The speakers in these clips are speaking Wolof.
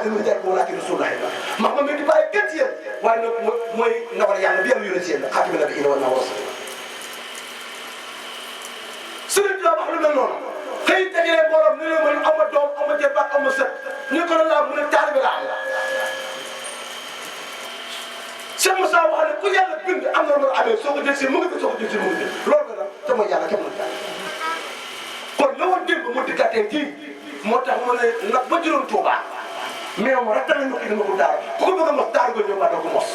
ahadin min rijalikum walakin rasulullah Muhammad mi di bàyyi kenn ci yéen waaye nag mooy ndawal yàlla bi yàlla yónnee ci yéen xaatimi nabiyyiina wa imaamur mursaliin Sëriñ Tuubaa wax lu mel noonu xëy dajale mbooloo ne leen man am ma doom am ma jarbaat am ma sët ñu ko la mu ne taalibe la am Cheikh Moussa wax ne ku yàlla bind am na lu amee soo ko jël si mu ngi ko soo ko jël si mu ngi loolu nga nag te mooy yàlla kenn mën kon la woon démb mu dikkaatee kii moo tax mu ne nag ba juróom Tuubaa mais moom rek tamit ñu ko dama ko daara ku ko bëgg a mos daara nga ñëw maa doo ko mos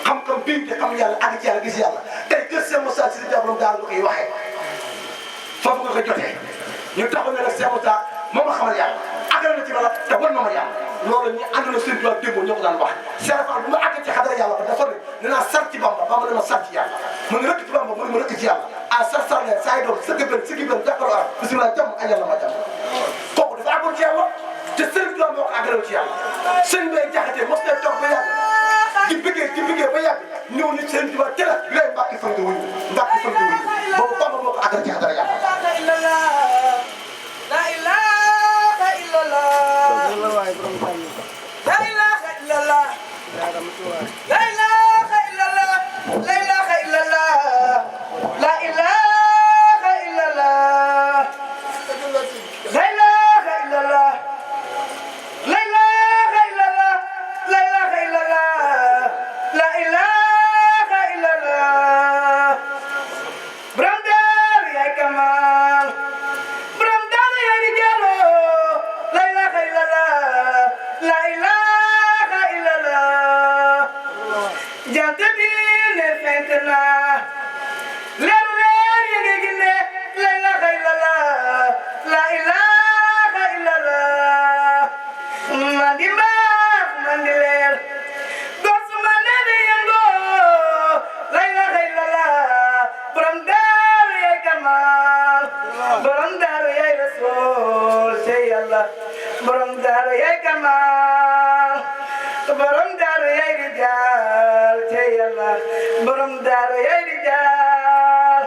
xam-xam bii te xam yàlla àgg ci yàlla gis yàlla tey kër Cheikh Moussa si di jàppaloon daara nga koy waxee foofu nga koy jotee ñu taxaw ne la Cheikh Moussa moom la xamal yàlla àggal na ci bala te wan na ma yàlla loolu ñu ànd na Sëriñ Tuubaa démb ñoo ko daan wax Cheikh Fall bu ma àgg ci xadara yàlla ba dafa ne dinaa sar ci Bamba Bamba dama sar ci yàlla mu ne rëkk ci Bamba mu ne ma rëkk ci yàlla ah sar leen saa yi doon sëgg benn jàkkaarloo ak bisimilah jàmm ak yàlla ma jàmm kooku dafa àggoon ci yàlla te Sëriñ Tuubaa moo ko àggalew ci yàlla sëñ bay jaxatee mos na toog ba yàgg di bëggee ba yàgg ñëw ni Sëriñ Tuubaa teel a lay mbàkki fan nga wuyu boobu Bamba moo ko àggal ci xadara yàlla la ilaha illallah la ilaha illallah la ilaha illallah la ilaha illallah la ilaha illallah la ilaha illallah la ilaha illallah la ilaha illallah la ilaha illallah borom daar yaay kamal borom daar yaay rijaalo la ilaha illallah la ilaha illallah jant bi ne fenk na leer ya ngi ginde la ilaha illallah la ilaha illallah man di mbaax man di leer gos ma ne di yëngo la ilaha illallah borom daar yaay kamal borom daar yaay rasul te yàlla borom daar yaay kamal borom daar yaay rijaal te yàlla borom daar yaay rijaal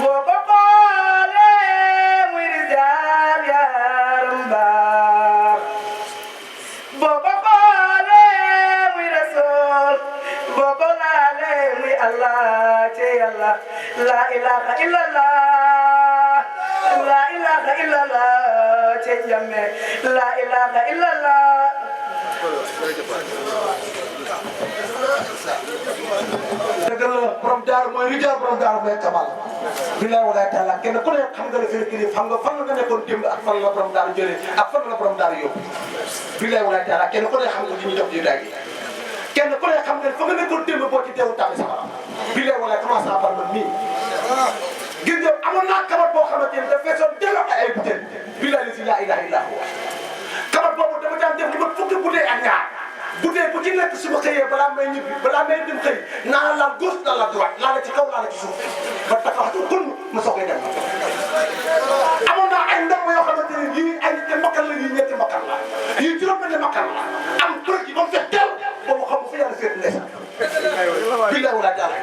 boo ko xoolee muy rijaal yaaram baax boo ko xoolee muy rasul boo ko laalee muy Allah te yàlla la ilaha illallah la ilaha illallah te jamme la ilaha illallah dëgg la borom daaru mooy rijaal borom daaru mooy kamal billahi walaay taala kenn ku ne xam nga la fi kii xam nga fan nga nekkoon démb ak fan la borom daaru jëlee ak fan la borom daaru yóbbu billahi walaay taala kenn ku ne xam nga ci ñu jox ji daay kenn ku ne xam nga fa nga nekkoon démb boo ci teewu tàbbi sama billahi walaay commencé par man mii gis nga amoon naa kamat boo xamante ni dafa feesoon delloo ay butéel billahi si la ilaha illa huwa kamat boobu dama daan def li ma fukki butéel ak ñaar butéel bu ci nekk su ma xëyee balaa may ñibbi balaa may dem xëy naa la gauche naa la droite laa la ci kaw laa la ci suuf ba tax waxtu kun ma soogay dem amoon naa ay ndam yoo xamante ne yii ay ñetti mbakkal la yii ñetti mbakkal la yii juróom-benn mbakkal la am projet yi ba mu fex teel boobu xam nga fa yàlla seet ndeysaan billahi wala taala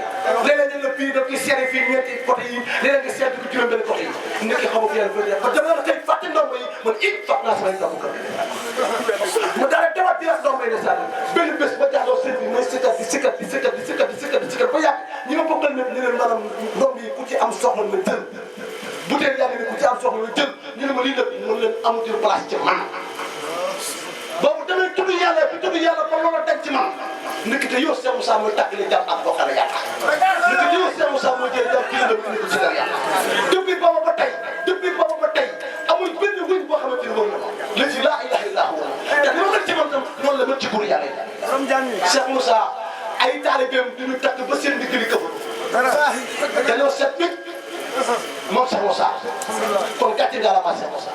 léeg-léeg dañ la fii da koy seere fii ñetti côté yi léeg-léeg nga seet ko juróom-benn côté yi nekk xam nga fa yàlla fa ba dama la xëy fàtte ndombo yi man it fàtt naa samay ndombo kër mu daal di teewaat di las ndombo yi ndeysaan benn bés ba jàlloo sëñ bi may sikkat ba yàgg ñi ma bokkal ne leen maanaam ndomb yi ku ci am soxla na jël butéel yaa ngi ne ku ci am soxla na jël ñu ne ma lii def mën leen amatul place ci man boobu damay tudd yàlla bi tudd yàlla ba loola dañ ci man ndekete yow Cheikh Moussa mooy tàggale jàmm ak bokkale yàlla ndekete yow Cheikh Moussa mooy jël jàmm kii la dem indi ko ci dara yàlla depuis booba ba tey amul benn wëñ boo xamante ni loolu la ci laa ilaha illa huwa te li ma mën ci man tam noonu la mën ci buur yàlla yi Cheikh Moussa ay taalibeem duñu takk ba seen digg li këfu dañoo set nit moom Cheikh Moussa kon gàcce ngalaama Cheikh Moussa